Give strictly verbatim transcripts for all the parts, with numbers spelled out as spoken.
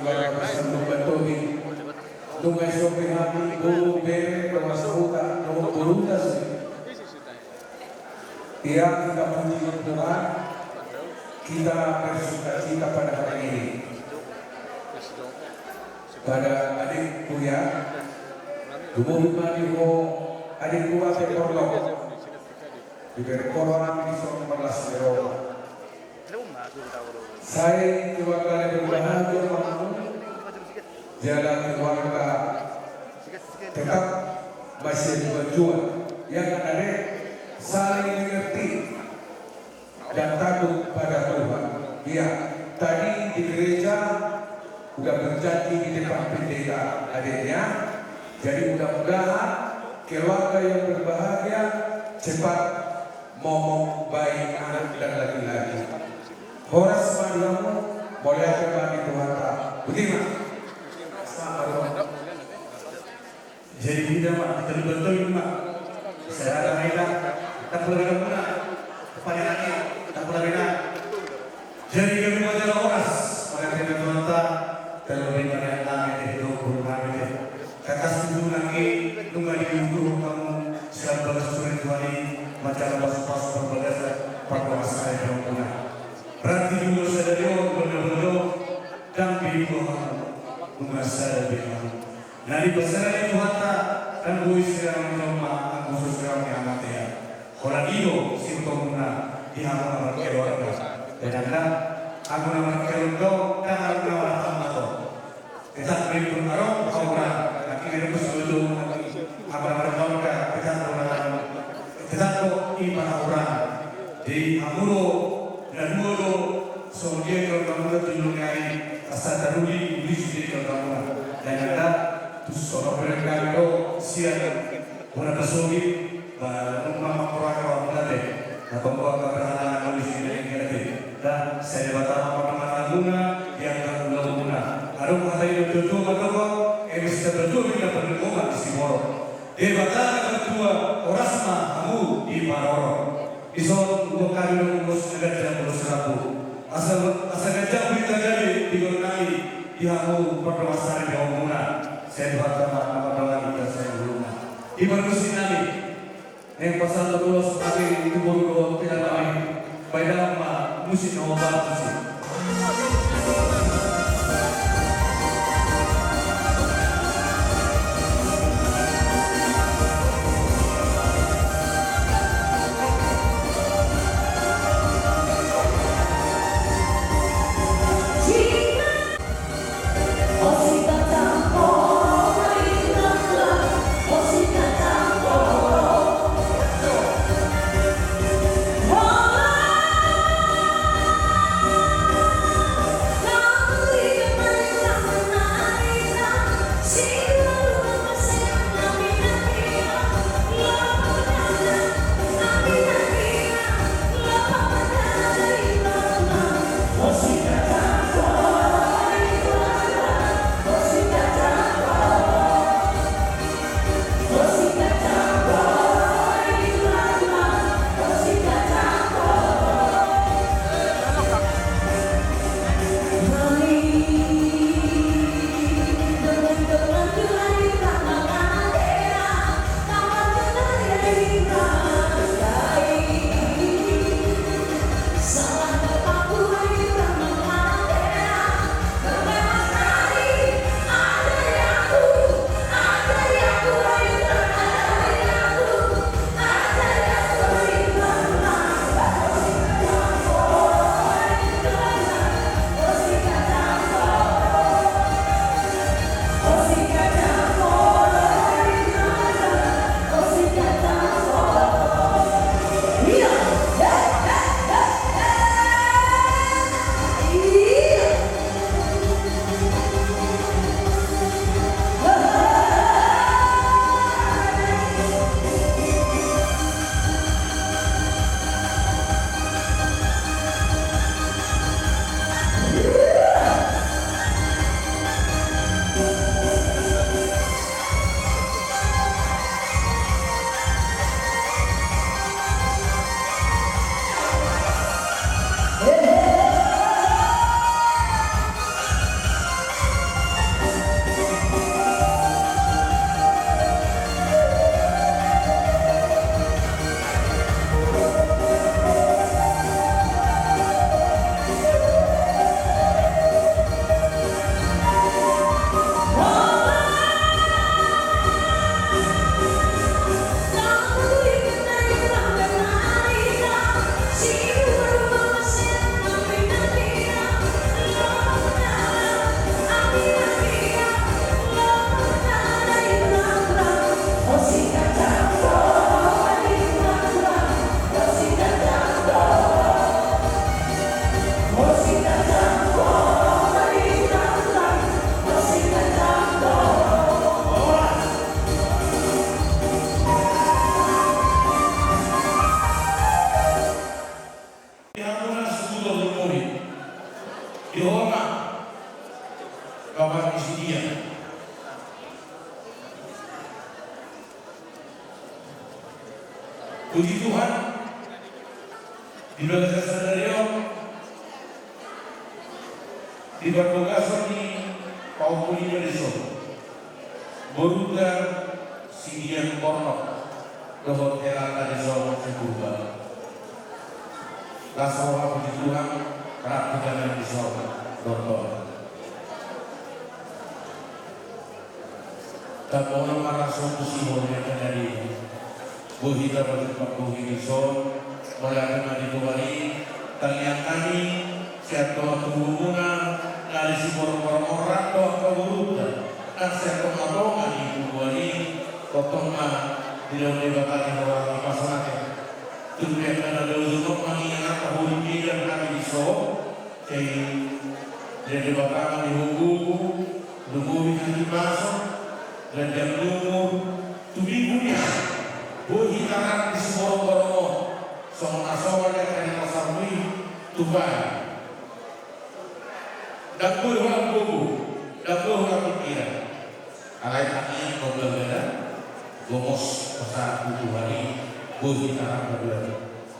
Parsanduk bantohi. Nunga isombi hami boru, bere, dongan sahuta dohot boruta sude. Ia kita puji Tuhan, kita bersukacita pada hari ini. Pada adikku, ia, tubuh mani ho, adikku, ate porlo. Diberi korban di son melas Eropa. Sai keluarga na berbahagia ma hamu, jala keluarga tetap masih berjuang. Ia kan, ade, saling mengerti dan takut pada Tuhan. Ia, tadi di gereja udah berjanji di depan pendeta adiknya. Jadi mudah-mudahan keluarga yang berbahagia cepat momok bayi anak dan laki-laki. Horas ma di hamu, mauliate ma di Tuhanta. Boti ma. Jadi hita ma, hita luban toyu ma. Sada hita, tapula beda muna. Palinaki, tapula beda. Jadi gabe ma jala horas, mauliate ma di Tuhanta, terlebih pada nami di hidung burung nami di. Kakas tutu nangkin, nunga diuduhon hamu, sian bagas suri Tuhan i, manjalo pasupasu parbagasan, parbagasan di hidungmuna. Berarti juga sadari on, benar-benar, dan diuduhon hamu, nunga sada be hamu. Na dipasahat ni Tuhanta, dan boi sirang ni jolma, anggo so sirang ni amatean. Holan i do sibotomuna di hamu na markeluarga. Dang, anggo na markeluarga, dang na martamba do. Tetap be adong haurangan, nangkin adong do sibotomuna, anggo na markeluarga, tetap do na, tetap do i marhaurangan. Jadi hamu do, na dua do, songon dia keluargamuna tu joloan ni ari, asa taruli, uli sude keluargamuna. Dang, tu songon berenggan do, sian bona pasogit, ba, nunga mangkorhon rohamuna be. Na tong do angka berhalangan do di sini, na ingkon be. Dang, sai Debata ma mardongan hamuna, di angka ulaonmuna. Adong hata ni natuatua mandok, eme sitadohon do na padohonon ni siborok. Debata na martua, horas ma hamu diparorot. Dison, huboan hami do ulos na ganjang, ulos rambu. Asa, asa ganjang hita gabe di goar nami, di hamu pardongansari di haumuna. Sai Debata ma na mardongan hita saluhutna. Di parmusik nami. Naeng pasahat ulos nami tu boru dohot inang nami. Baen damang ma musik na hombar tusi. Bapak di si dia. Puji Tuhan, di bagasan sadari on, di bagasan ni paompuli na dison, borunta si dia Bornok dohot hela na dison si Purba. Las roha, puji Tuhan, rap hita nang dison dohot. Taboan ma raso tu si Bornok na di boi hita pajumpang bohi dison. Mauliate ma di Tuhan i. Tangiang nami, sian tonga tubumuna na di si Bornok, Bornok rap dohot angka borunta na sian tonga-tonga ni tubumuna i, tongtong ma dilehon Debata ni roha ni pasu-pasu. Tung pe angka na dao jonok mangiangkon hami di son, sai dilehon Debata ma di hogu-hogu, lumobi hahipason, ganjang umur, tu minggu ni hami boi hita rap di si Bornok-Bornok on, songon na somal di angka ni pasamu i, tupa. Ndang boi holan gogo, ndang boi holan pingkiran. Alai tangiang ma bagana, gomos pasahat tu Tuhan i, boi hita rap ma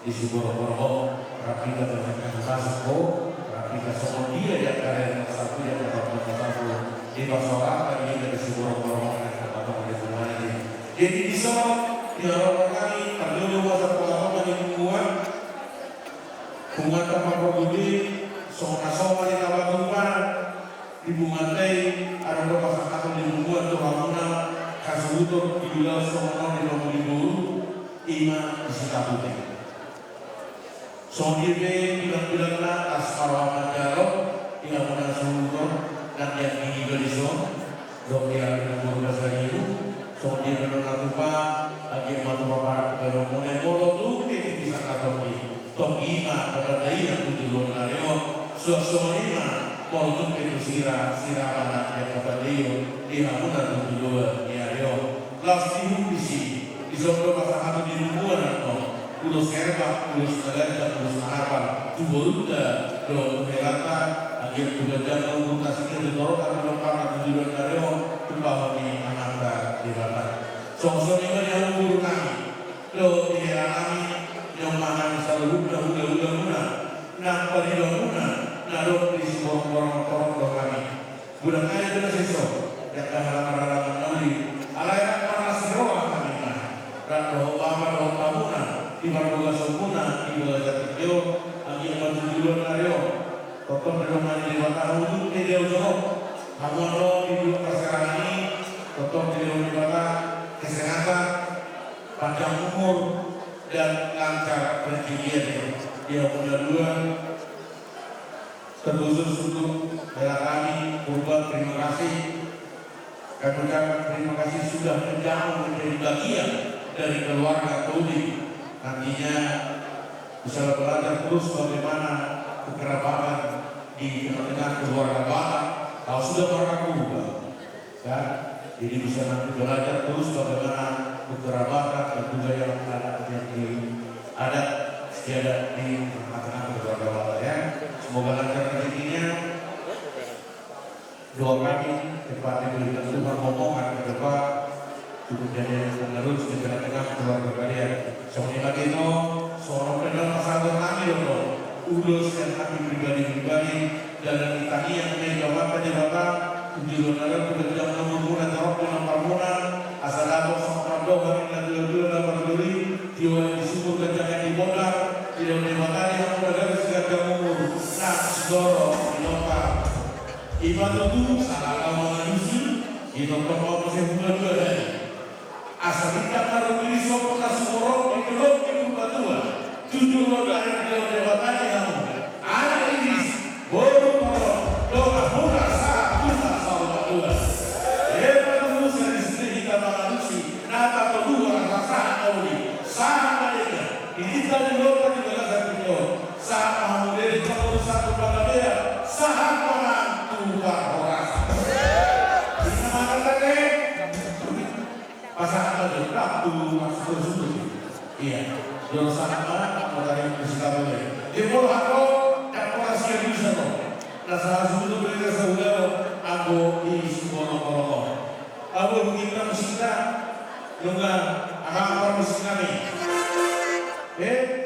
di si Bornok-Bornok on, rap hita ganjang hahipason, rap hita songon dia di angka ni pasamu i, di angka ni pasamu i, di pasaran, di angka ni si Bornok-Bornok on, di angka ni pasamu i. Jadi dison, di haroan nami, parjolo ma sahat tu haroan ni punguan, punguanta Parpogudi, songon na somal i na patupa, di punguanta i, adong do pasahaton ni punguan tu hamuna, hasuhuton, di ulaon songon on di lomo ni boru, i ma di Sitapute. Songon i pe bilang-bilangna, las ma roha manjalo, di hamuna hasuhuton, nang di angka ni iba dison, dohot di angka ni boru na saribu, songon dia na tupa, anggiat ma tupa parak tu ganup muna, molo tung pe dipisah na tonggi. Tonggi ma patandaion tu joloan ni ari on, suang songon i ma molo tung pe tu sira, sira ma nang di angka patandaion di hamuna tu joloan ni ari on. Laos di humbisi, dison do pasahaton ni punguan on, ulos herbang, ulos na ganjang, ulos na hapal, tu borunta dohot tu helanta, anggiat tu ganjang umurta, sian torop na pinompar na tu joloan ni ari on, tu pasu ni Amanta Debata. Songon i ma di hamu boru nami, dohot di hela nami, di hamu ma nami saluhutna hula-hula muna, nang pariban muna, na adong di si Bornok-Bornok on, torop do hami. Godang nami do na sesa, di angka halaman-halaman na uli, alai rap marlas ni roha hami ma. Rap dohot bapa dohot inanta muna, di parbogason muna, di bagasan tingki on, anggiat ma tu joloan ni ari on, tongtong didongani Debata hamu tung pe dao jonok. Hamu annon di dolok parserangan i, tongtong dilehon Debata kesehatan, panjang umur, dan lancar rezeki, ya, di hamuna dua. Terkhusus untuk hela nami Purba, terima kasih. Kami ucapkan terima kasih sudah menjamu menjadi bagian dari keluarga Tuli. Nantinya bisa belajar terus bagaimana kekerabatan di tengah-tengah keluarga Batak. Kalau sudah bergabung, Bang, ya, jadi bisa nanti belajar terus bagaimana kekerabatan dan juga yang adat, yang di adat istiadat di tengah-tengah keluarga Batak, ya. Semoga lancar rezekinya. Doa kami, tempatnya diberikan Tuhan, rombongan ke depan, cukup jadi penerus di tengah-tengah keluarga kalian. Songon i ma di hamu, songon na pasahaton nami do on, ulos sian hami pribadi-pribadi, dalan ni tangiang ni Amanta Debata, tu joloan ni ari on, tu ganjang umur muna, torop pinompar muna, asa dapot songon na nidok ni natua-tua na parjolo i, tio aek di sumur, ganjang aek di bondar, dilehon Debata di hamuna gabe siganjang umur, nang sitorop pinompar. I ma tutu sahat ahu mangalusi, ditongtong ahu muse hula-hula nami. Asa bintang na rumiris sompang na sumorop di dolok ni Purbatua, tu joloan ni ari on, dilehon Debata di hamu anak Iris, boru Bornok, dohot hamuna sahat tu na saur matua. Ema tu muse di sude hita mangalusi, na patoluhon asa sahat na uli, sahat na denggan. Di hita di lompa di bagasan tingki on, sahat ma hamu denggan, sahat ma hamu panggabean, sahat ma hamu tu parhorasan. Di na mangatakan, pasahat ma jo, rap tu hasuhuton. Iya, jo sahat ma, matari di si kamu ya. Di molo hako, dapot hasuhuton bisa no. Na sahasuhuton berarti saudara, anggo Nunga, aha, parmusik nami. Eh?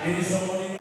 Jadi songon i.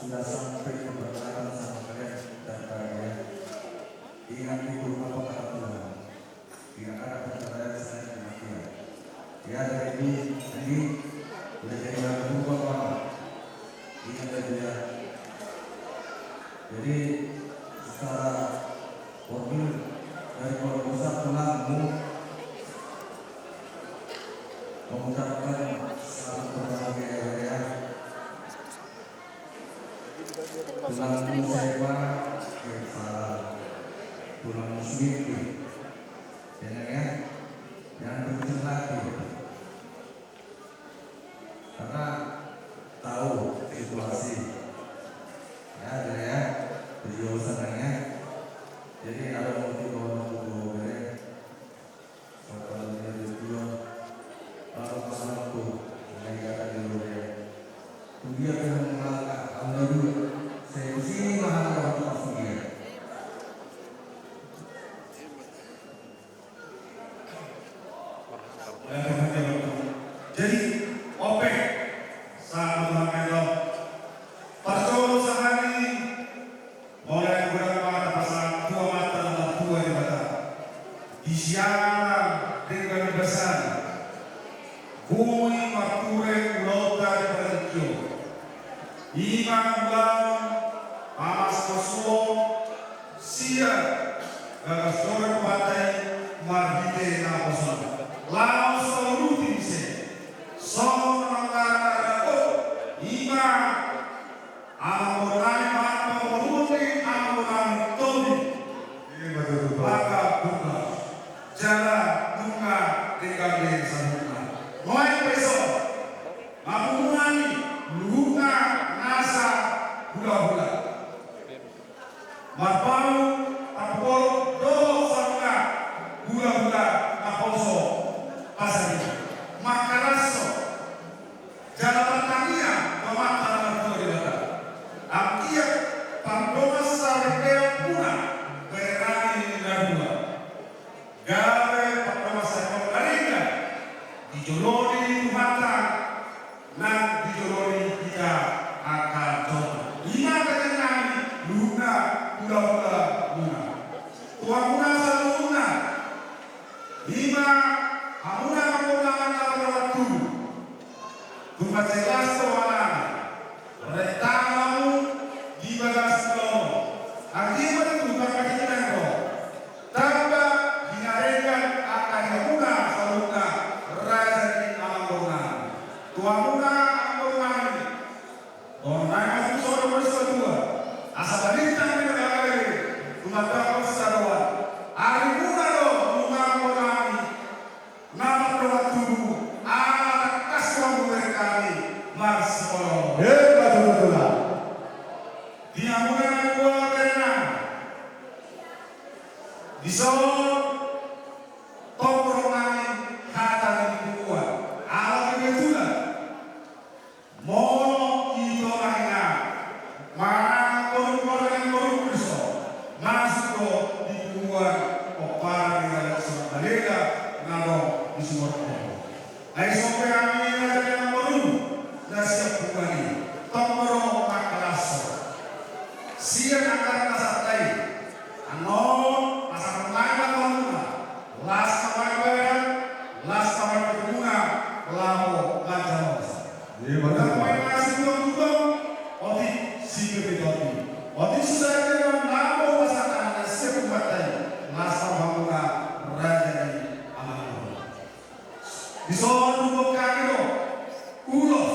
Sudah sampai di perempatan sama kalian dan bahagia. Ingat itu apa kata Tuhan. Tidak ada perceraian selain kematian. Ya, dari ini, ini udah jadi orang berubah, Pak. Ingat itu ya. Jadi, secara formil dari keluarga besar tulang mau mengucapkan selamat berbahagia ya, Pak, ya. Tulang Musewa, ya, salah. Tulang Muslim, ya. Jangan ya. Jangan berkecil hati. Karena tahu situasi. Ya, ada ya. Beliau senang ya. Jadi, ada mau tiga orang dulu, ya. Jadi, ope, sahat ma tu hami do. Parjolo sahali, mauliate godang ma tapasahat tu Amanta na martua Debata. Di siala denggan ni basana, boi marture ulaonta di partingkian on. I ma ulaon pamasumasuon sian bagas joro ni Tuhanta i marhite naposona. Laos saluhutna muse, songon na mangarana on, i ma amangboru nami, manang pamoruon ni amangboru nami Tommy. Maka buka jala nunga denggan be saluhutna. Nuaeng pe so, mamungka ni luhutna nasa hulahula. Marpaung, tapupolo dohot saluhutna hulahula naposo pasaribu. Mangkalashon jala martangiang tu Amanta na martua Debata. Anggiat pardongansaripeonmuna bere nami na dua. Gabe pardongansaripeon na denggan di jolo ni Tuhanta nang di jolo ni hita angka jolma. I ma tangiang nami luhutna hulahulamuna. Tu hamuna saluhutna, i ma hamuna amangboru nami na mardongan tubu. Tung mansai las do hamu, rentang hamu di bagas ulaon on. Anggiat ma tutu tamba hinang do, tamba hinarenggan angka hamuna saluhutna raja ni amangboru nami. Tu hamuna amangboru nami, dohonon nami ma tu saluhutna, asa balintang ni na gabe, tumandangkon saroan. Arimuna do nunga amangboru nami na mardongan tubu, ala tangkas ma hubereng hami marsiholong. Emma tutu, Tulang. Di hamuna na dua bere nami, dison tong ro nami hata ni punguan. Ala kebetulan molo i tonga i na manang boru, manang boru, Annon, asa pemain lapangan, las pemain badan, las pemain perguna, laho manjalo. Iya, betul. Pemain nasi buang-buang, otik si Bebe Topi. Otik si saya kira namo pasangan nasi pemain, las pemain raja di alam. Dison huboan hami do ulos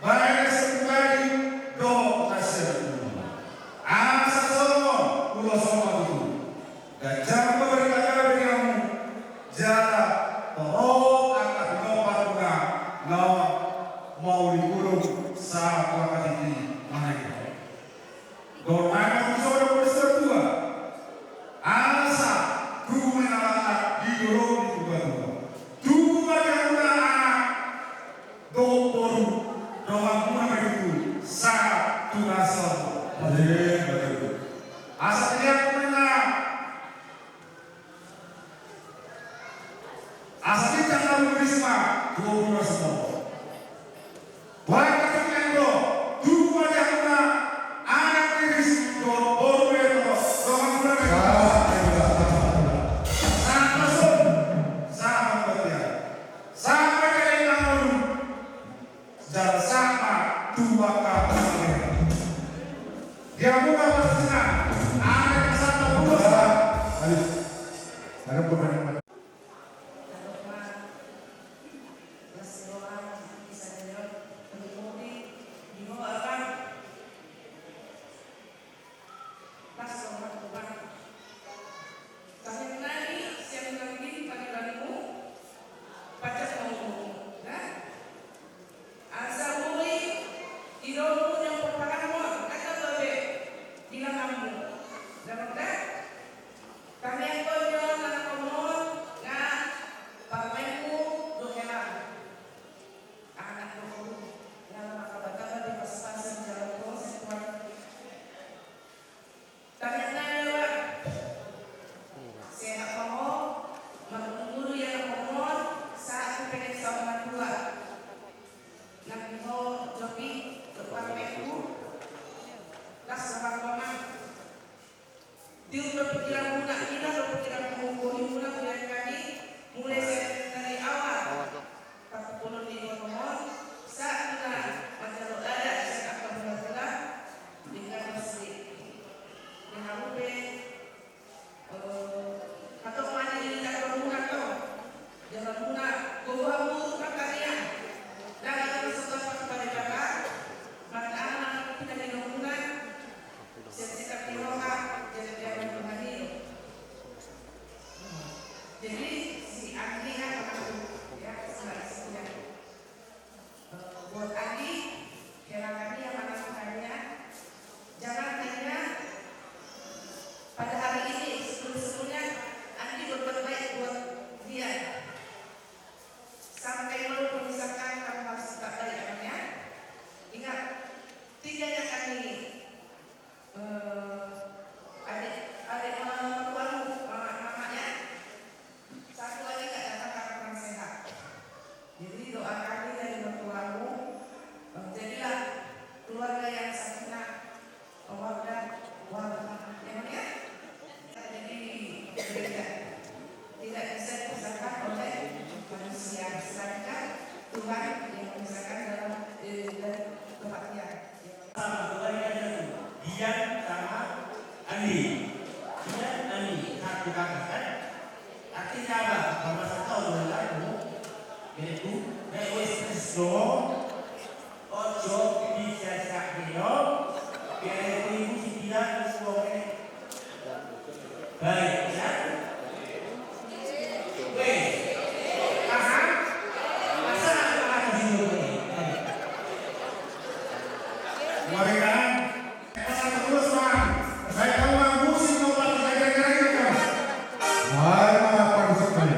baen na sian pribadi dohot na sian guru. Asa songon ulos on ma tutu. Ganjang ma barita gabe di hamu jala torop angka pinompar muna na mauliulo sahat tu angka tingki manang i. Dohot nai ma tutu songon na poda satua. Asa tubu ma inang anak di dolok ni tuatua. Tubu ma di hamuna anak dohot boru, dongan muna ma tutu sahat tu na sahat. Amin. Asa tingki ma inang. Asa tingki ma inang, risma, dua belas tahun. Warga Sukendo, tubu ma di hamuna anak ni ris dohot boru ni ro, dongan muna ma tutu. Sahat ma son, sahat ma tutu. Sahat ma tutu. Jala sahat ma tu angka pasangan. Di hamuna pasangan, anak sahat ma tutu. Ayo. Ayo, pemain. Las roha Tuhan. Tangiang nami sian nangkin panggilanmu, pajak ma umurmu, nah. Asa muli di dolokmu nian pomparanmu, angka gabe di langanmu. Dalam dah. Tangiangkon nian anakkonmu, nga parumaenmu dohot hela. Anak dohot boru, nga martamba-tamba di pasupasu ni Tuhan. Tangiang nami, sehat ma ho, marguru-guru ianakhonmon, sahat tu pelean saur matua. Nang di ho Jopi, dohot parumaenmu, las roha ho ma. Tiur do pikiranmuna, tiur do pikiranmuna, bohimuna, bohion hami, mulai sian dari awal. Parpupulon ni ibotohon, sahat tu na manjalo adat sian angka bola-bola, denggan do sude. Di hamu pe, eh, hatop ma di jangkon muna tong. Jala muna gogo hamu tu pangkarian. Dang adong na so gampang tu Debata. Martangiang ma di pinangido muna. Sian sikap ni roha, jala dia ma Tuhan i. Jadi si Andi, ya, ya, sebenarnya. Buat Andi, hela nami yang mana makanya, jangan hanya pada hari ini, sebelum-sebelumnya Andi berbuat baik buat dia. Sampai walaupun misalkan kamu harus tetap baik, ya, Bang, ya. Ingat, tiga yang kami Eh, adik, adik mertuamu, mama, mama ya. Satu lagi nggak datang karena kurang sehat. Jadi doakan dari mertuamu, eh, jadilah keluarga yang sakinah, mawaddah, warahmah. Ya, Bang, ya? Jadi, tidak, tidak bisa dipisahkan oleh manusia. Sedangkan Tuhan yang memisahkan dalam, eh, dari kematian. Sama, coba dikasih satu. Dian sama Andi. Dian, Andi, satu kakak kan? Artinya apa? Kalau satu orang kan, kamu, beda tu, naik wes terus dong. Ojo bisa sak dong. Biar itu ibu si Dian terus dong. Baik, ya. Weh. Paham? Masa nggak paham di sini? Baik. Warga, pasal terus, Pak. Saya tahu, Pak, musik mau pakai kira-kira, Pak. Hai, Pak, Pak, musik, Pak.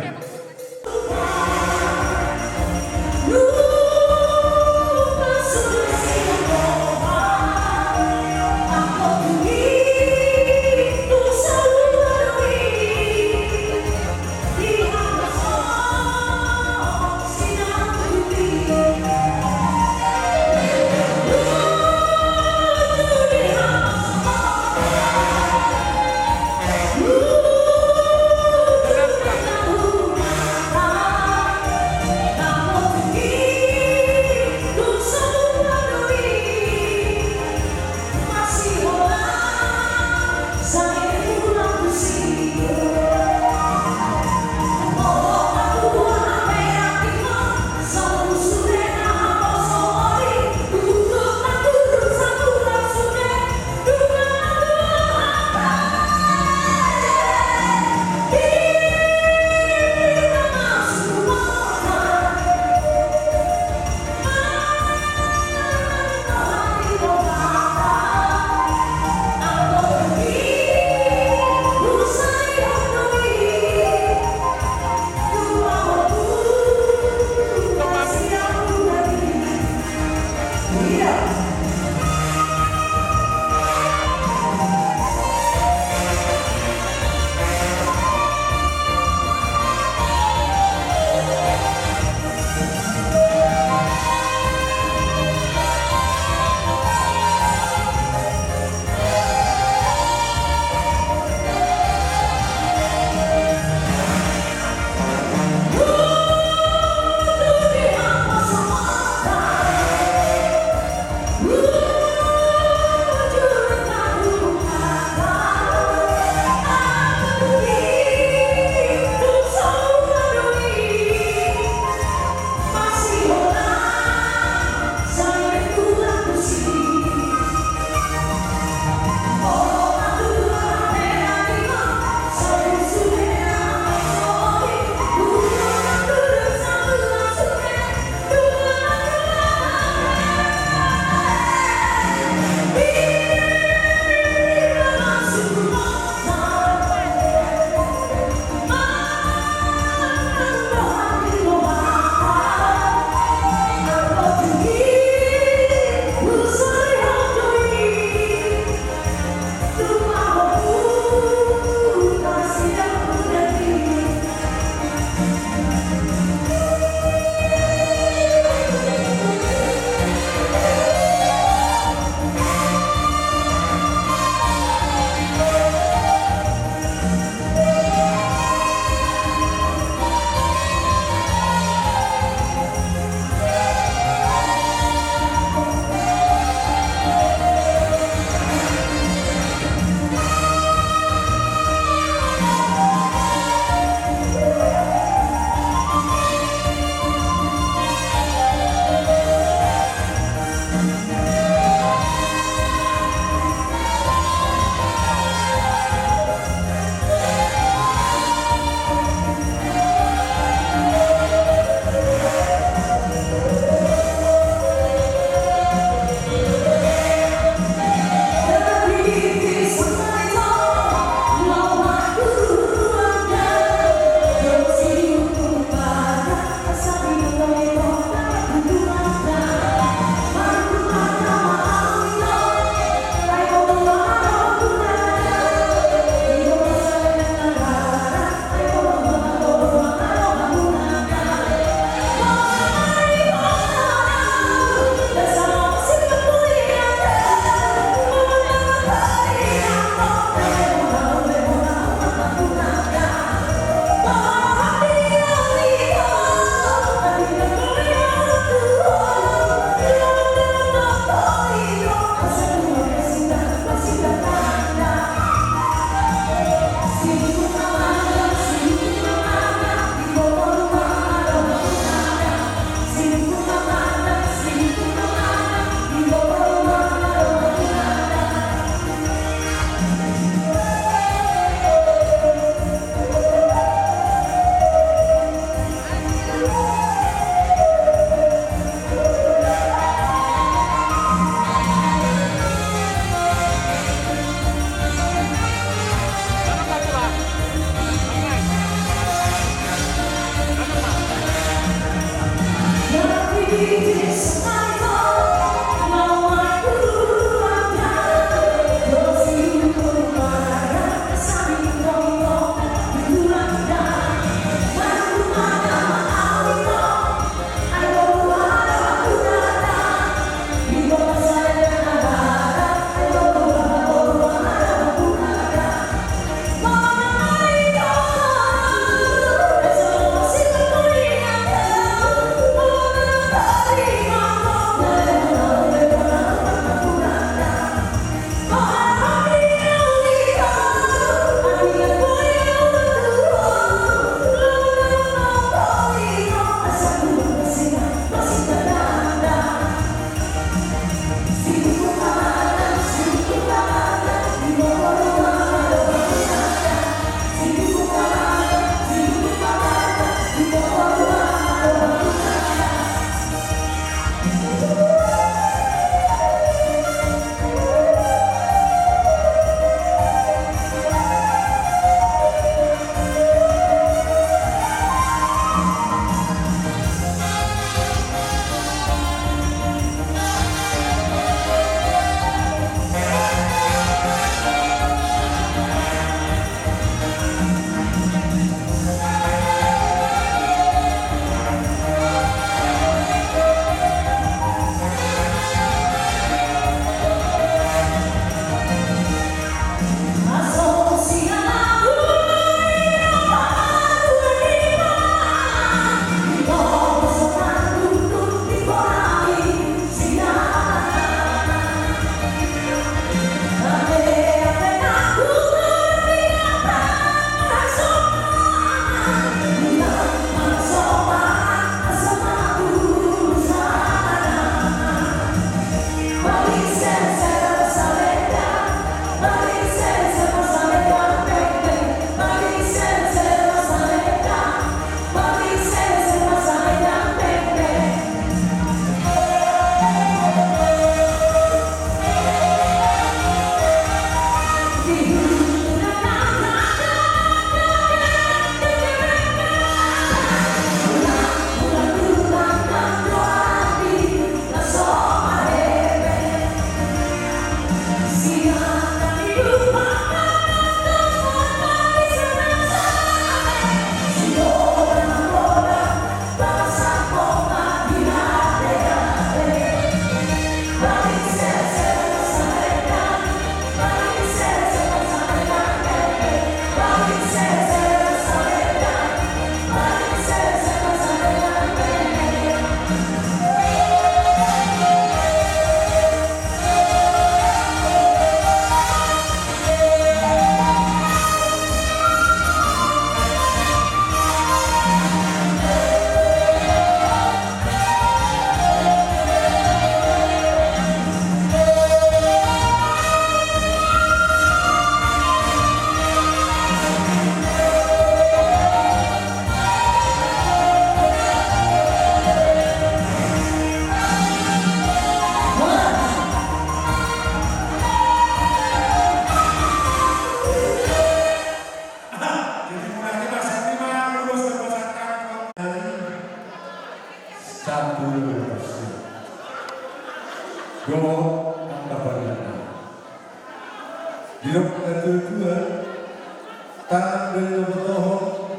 Tangan beli botohon,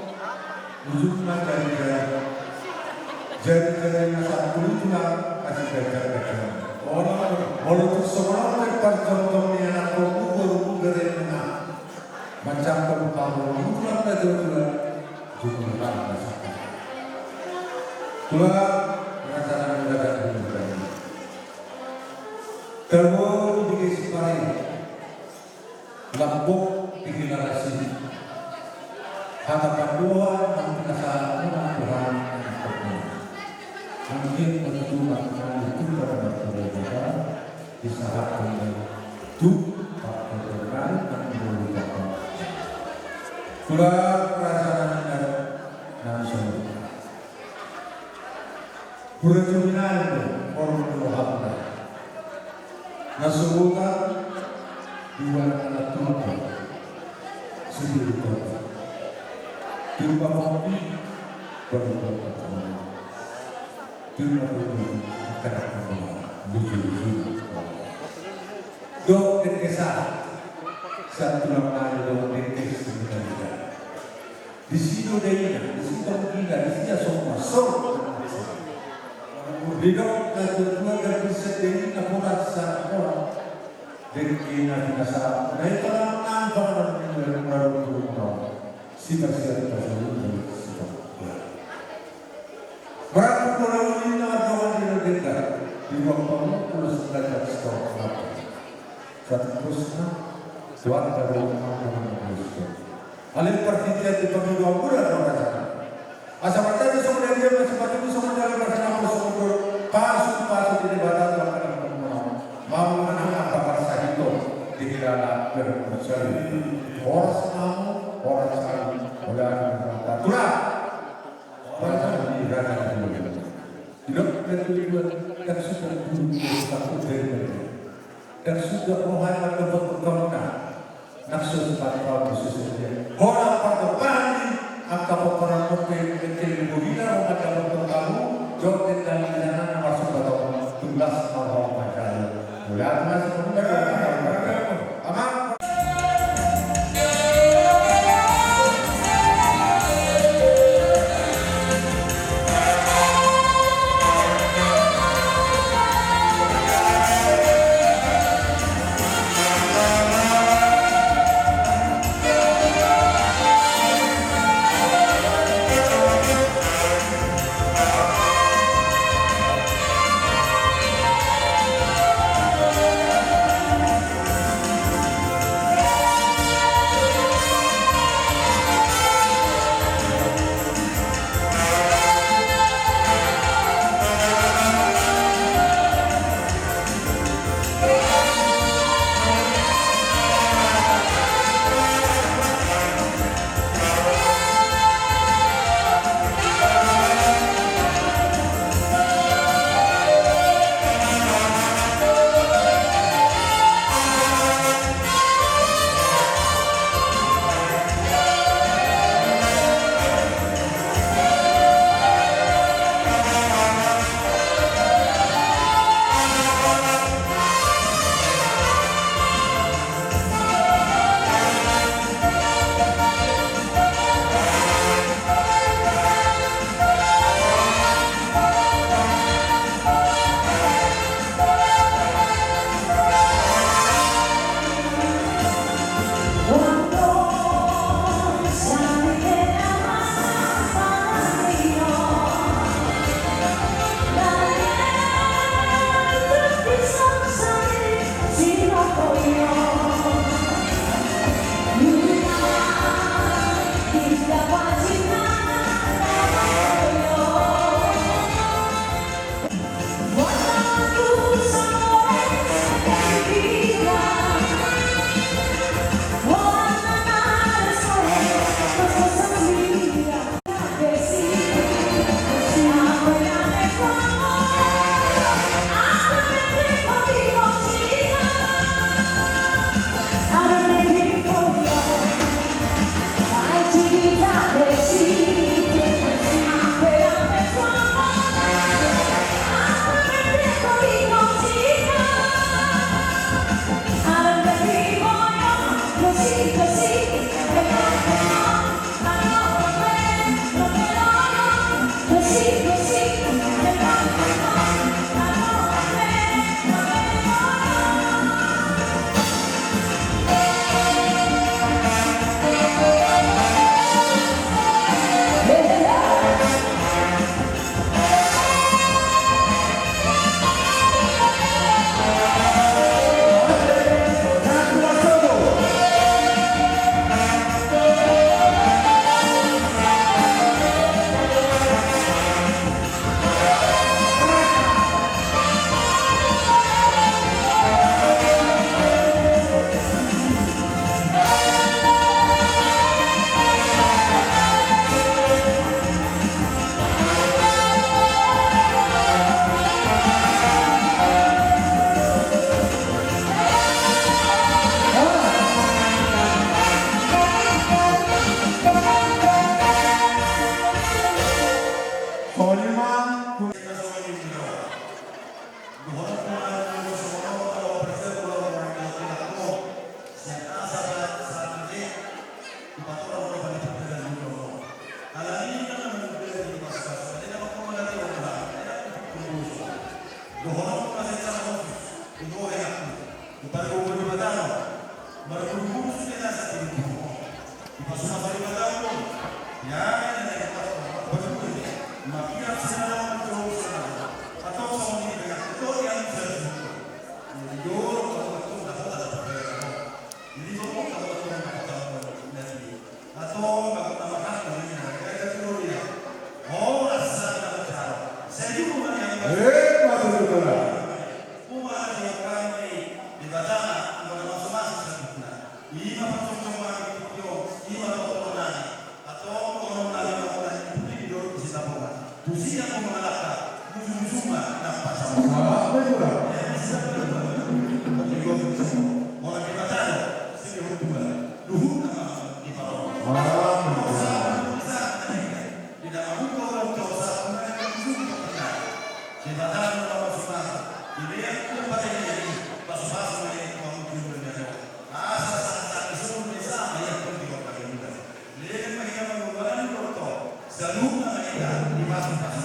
ujungna jari-jari. Jari-jari na sampulu tulang, kasih gajar-gajar. Olo, molo tung songon on pe parjongjongi anakkonmu, borumu, beremuna. Mansai pamuli tulang na jolo-jolo, jumolo na saka. Tulang, raja nami raja nami. Tabo di Sipari. Lambok di Kilalasi. Hata pandohan nang pinasahatmuna Tuhan. Anggiat ma tutu martangan di Tuhan martangan disahathon tu partonton nami nang di bulu Tuhan. Tulang raja nami nang solu. Hura juminal do, horong do hapna. Na sobotan, dua anak tulang. Sendiri kota. Di rumah kopi, baru kota. Di rumah kopi, akan aku lucu-lucu. Dok dengke sahat. Satu tulang aja dok dengke sebenarnya. Disi do daina, disi do gina, disi do soma, sor. Didok na tuatua dan bisa daina, pola sa, pola. Dengke na binasa, na itu nang nang, pola nang nang nang nang nang. Sita sita sita sita. Berapa pola ini nang doang di dengke. Di ruang tamu, pola sita sita sita. Satu terus na, tuan dari rumah. Alai partingkian di pagi dua bulan, saudara. Asa martani songon dia, dia masih patut songon dia, masih nampak songon dia. Pasu, pasu di Debata, Tuhan kami. Mau menang apa parsahito di dalam berpercaya. Horas kamu, horas kami. Oleh Allah, Tuhan. Horas kami, Tuhan. Tidak, tidak, tidak, tidak, sudah dulu, takut dari mereka. Dang suda roha i mandapothon hamuna. Nang so sipata ni susa dia. Holan pardopahan ni angka pomparan dope mengkeli bogina ro mandapothon hamu. Jor den dali di sana na masuk batong. Tulas mau hamu manjalo. Mula tulas mau manjalo. Amang.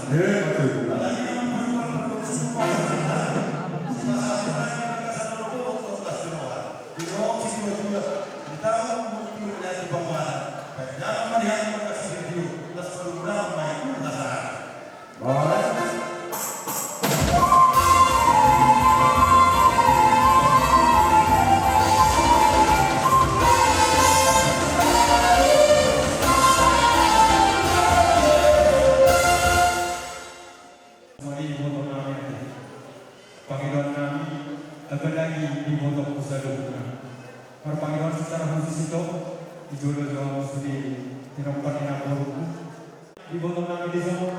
Eh, betul. Mari, iboto nami, pangidoan nami, apalagi di ibotongku saluhutna. Marpangidoan secara khusus i tu, di jolo jolo sude, di nomor ni naborungku. Di iboto nami dison,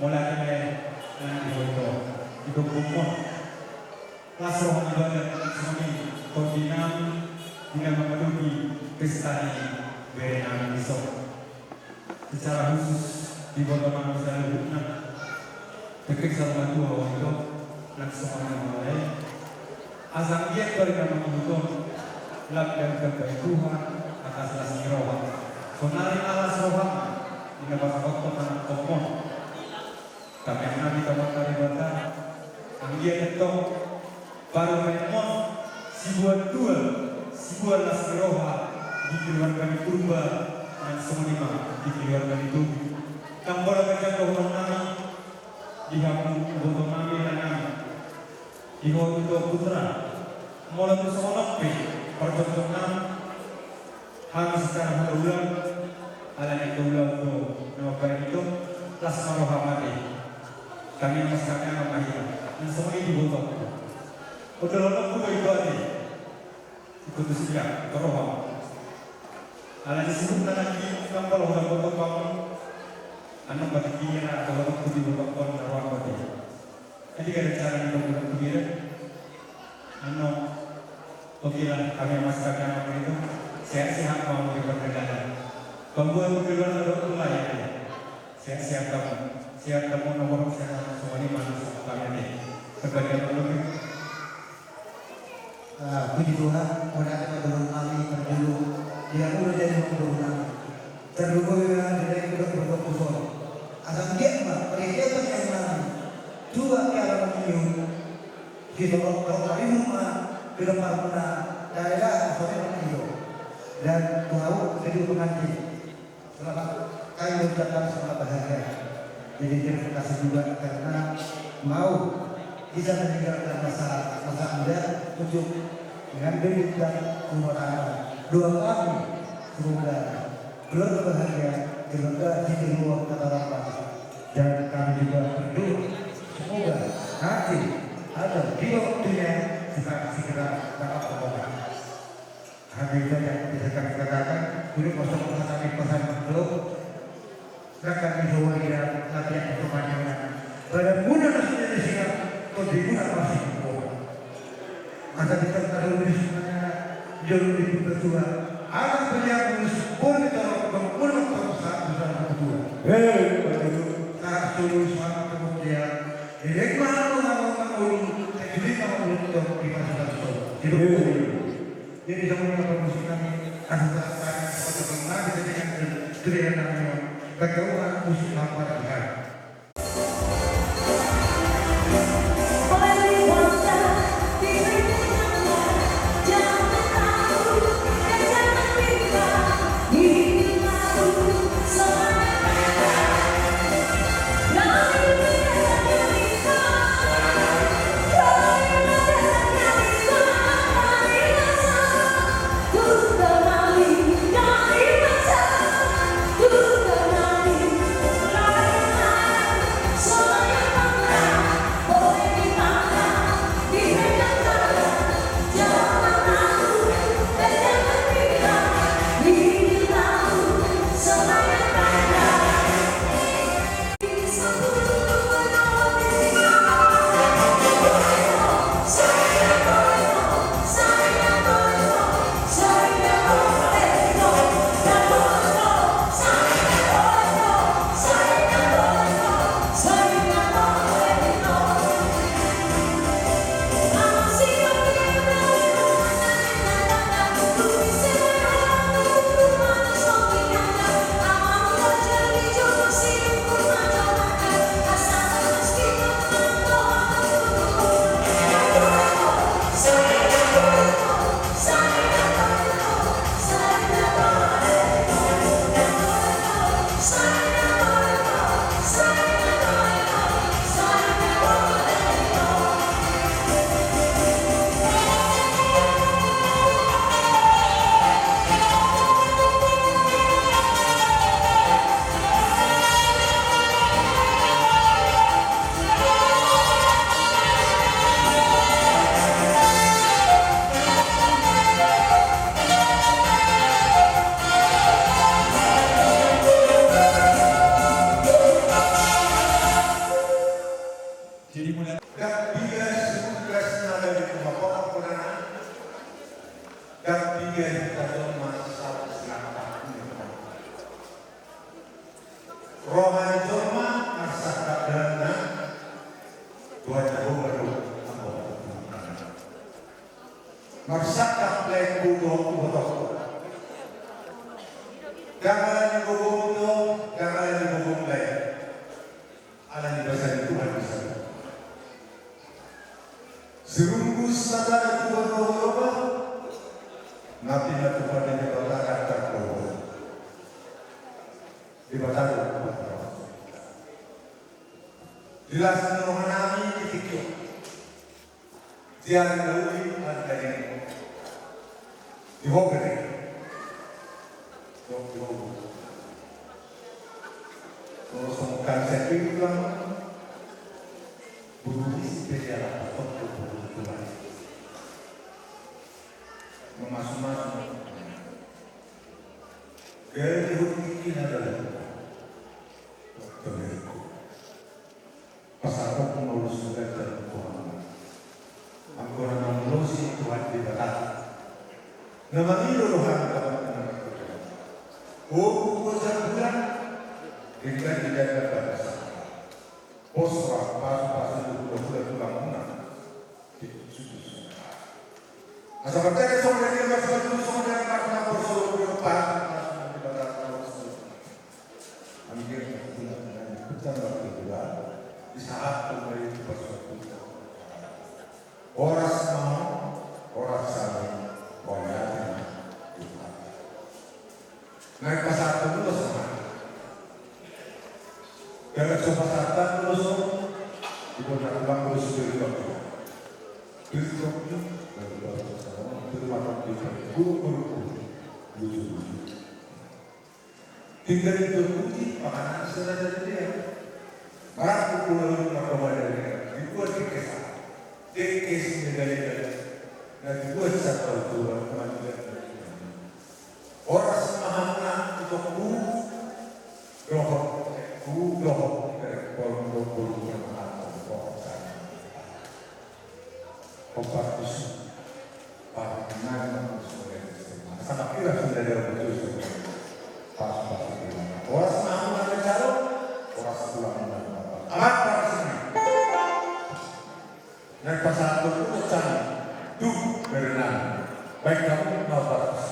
mauliate ma nang di ho ito, di gombongmon. Las roha ni badan songon i tondi nami, di na mangadopi pesta ni bere nami dison. Secara khusus, di iboto nami saluhutna, pengke saur matua ho ito, nang songon i ma lae. Asa anggiat do ari na mangihut on, lam ditambai Tuhan atas las ni roha. Sonari las rohana, di na pasahathon anakkonmon. Tamiang nami tu Amanta Debata, anggiat antong parumaenmon siboan dua, siboan las ni roha di keluarga ni Purba, nang songon i ma di keluarga ni Tobing. Ndang pola ganjang dohonon nami di hamu iboto nami, raja nami. Di ho ito putra, molo tung songon on pe parjongjongna, hami secara hula-hula, alani hula-hula do na mambahen ito, las ma roham ate. Tamiang ma, tamiang ma hita, nang songon i di ibotongku. Undolhononku do ito ate. Ikuti siap, toroham. Alani sibukna nangkin, ndang pola hula-hula do hamu. Annon patik i na torohononku di ibotongkon na roham ate. Jadi kada cara ni pembunuh kugira. Ano, oke lah, kami amas kami amat itu. Sehat-sehat mau di perdagangan. Pembuat keluar ada mulai ya. Sehat-sehat kamu. Sehat kamu, nomor sehat semua ini mana semua kami ini. Sebagai penutup. Ah, puji Tuhan, mauliate ma dohonon nami parjolo. Dia udah jadi pembunuh nami. Tarlumobi ma di na ingkon hudok-hudok tuson. Asa anggiat ma, parisian ma nian nami. Tua piara mangihut. Di tolok-tolok tarlumobi ma, di lemparmuna, daerah, sore mangihut. Dan tu hau, jadi pengantin. Selamat kawin ucapkan selamat bahagia. Jadi terima kasih juga karena mau bisa meninggalkan masa, masa muda untuk mengambil jenjang umur anak. Doa kami semoga keluarga bahagia, keluarga di luar kata rampas. Dan kami juga berdoa semoga nanti ada di waktunya juga segera dapat berkembang. Hanya itu saja bisa kami katakan. Dulu kosong kami pesan dulu. Rakan di Jawa Ida, latihan untuk panjangan. Badan muna nasi dari singa, kau di muna masih kuat. Masa kita taruh di semuanya, jauh di Purba Tua. Anak berjalan, boleh taruh, bangun waktu saat besar Purba Tua. Hei, betul. Saat suruh suara kemudian, direk mahal, mahal, mahal, terjadi mahal untuk kita sudah tahu. Hidup. Hei. Jadi, semuanya permusikan, asal-asalan, kota Bangla, kita dengan, dengan, dengan, ketahuan musik apa, ya. Ndang ala ni gogomi do, ndang ala ni gogomi lae. Ala ni basa ni Tuhan di sada. Sirunggus sada Tuhan roba-roba, na pinatupa ni Debata rata roba. Debata do Tuhan roba. Di las ni roha nami di tingki on. Di ari na uli, ari na uli. Di ho bere. Di ho, di ho. Kalau semua kan saya pilih pulang. Buru isi pe dia lah, patok tu buru pulang. Memasu-masu. Gaya di ho tingki na dalam. Waktu itu. Pasahatonku ma ulos ni hata ni Tuhan. Anggo na mangulosi Tuhan Debata, na mangido rohana. O buku jambulan, denggan di jaga bangsa. Pos roha, pasu-pasu tu hula-hula tulangmuna. Asa martene songon dia, dia masih dulu songon dia, mas lapor solo dia, pas, pas, pas, pas, pas. Ami dia, kita nggak berdoa, di saat kembali ke persekutuan. Horas mau, horas sami, horas. Naeng pasahat ulos ma. Kalau so pasahat ulos, di kota Tulang ulos dari waktu. Dari waktu, dari waktu, dari waktu, guru-guru, lucu-lucu. Tinggal itu puji, makanan serada dia. Marangkup pulau ini, markobar dari dia. Dibuat di kisah. Tekes ni dari dia. Na dibuat satu aturan, kematian dari dia. Horas ma hamu, itongku, dohot, ku, dohot, kolom, dohot, dohot, dohot, dohot. Kompak isu. Paringan, sama kira sudah ada betul. Pas, pas, pas. Horas ma hamu na mansai, horas tulang na. Amat, pas. Naeng pasahat ulos ma tu berenang. Baik, kamu mau bagus.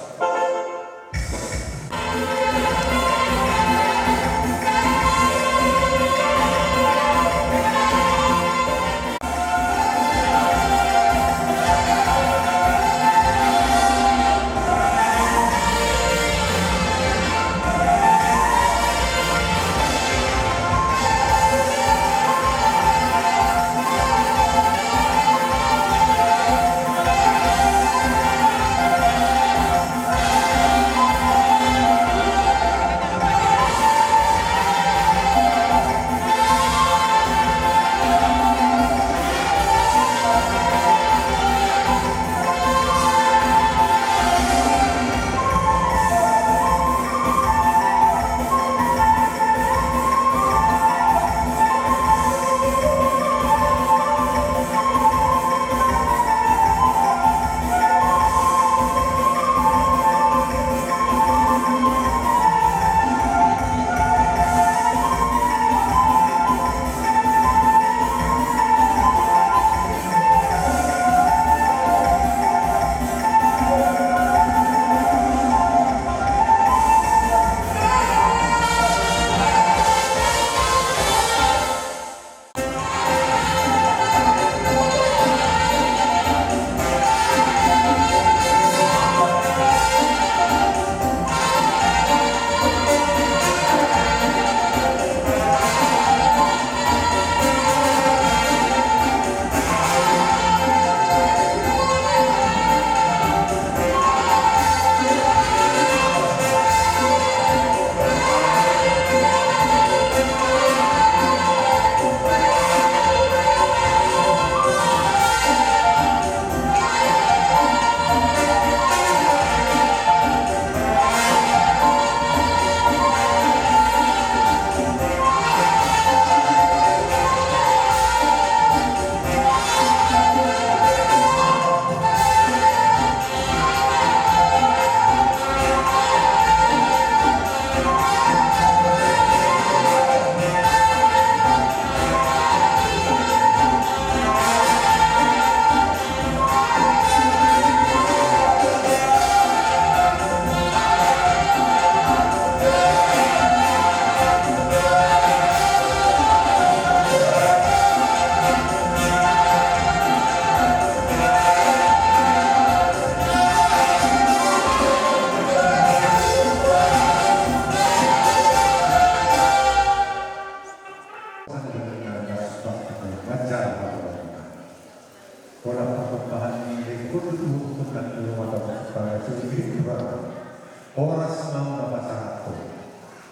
Horas ma hona pasahathon,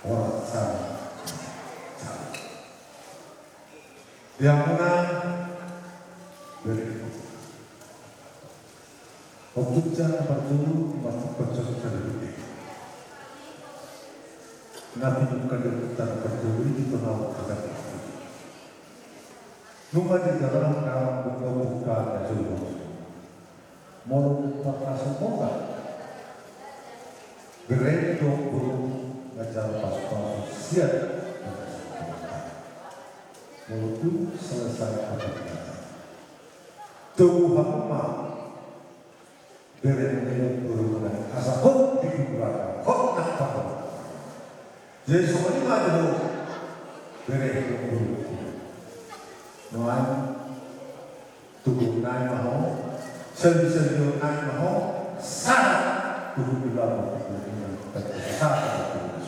horas ma. Di hamuna, bere. Ompunta na parjolo, masuk pacok kali. Na pinungka di ompunta na parjolo i di tona ompunta. Nunga di dalam na buka-buka na jolo. Molo buka na sopoka. Bere dohot boru na jala pasu-pasu sian. Molo tung selesai apa kata. Tuhan ma. Bere ni boru na asa hot di kuburan, hot na paham. Jadi songon i ma di ho. Bere ni boru. Nuaeng tubu nai ma ho. Seri-seri nai ma ho. Sahat tubu di lama. Sahat tubu.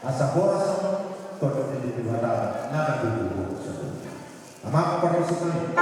Asa horas ma, tondok ni Debata, na mandukung ho. Amang parmusik nami.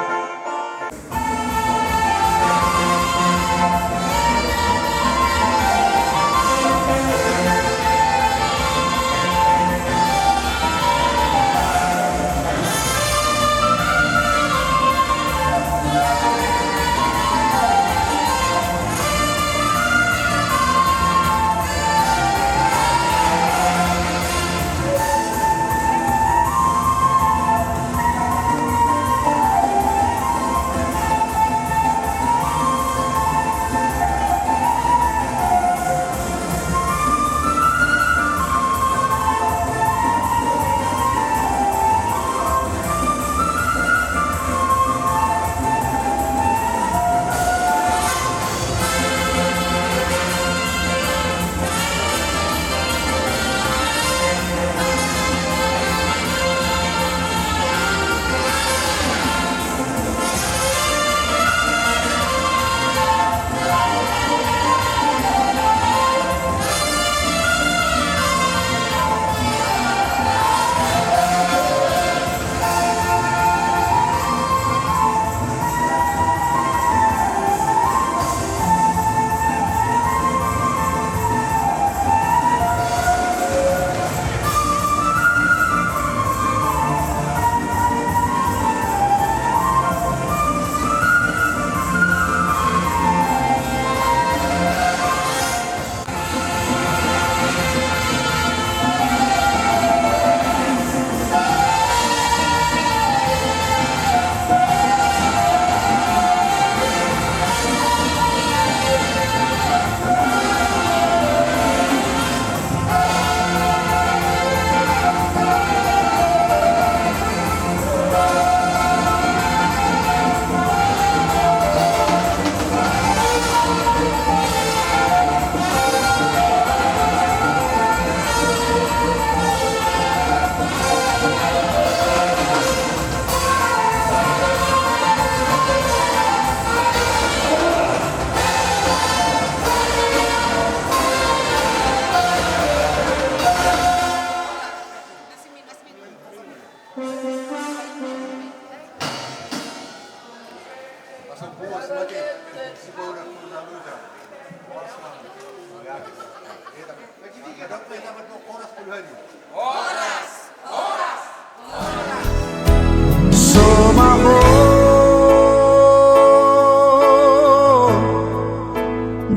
Somaho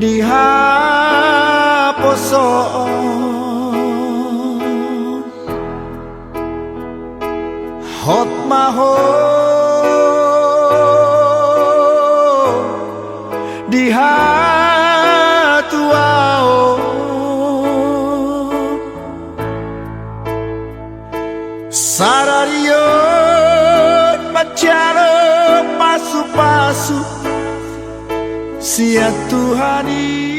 di haposoon. Hot ma ho di hatuaon. Sadari on manjalo pasu-pasu sian Tuhan i.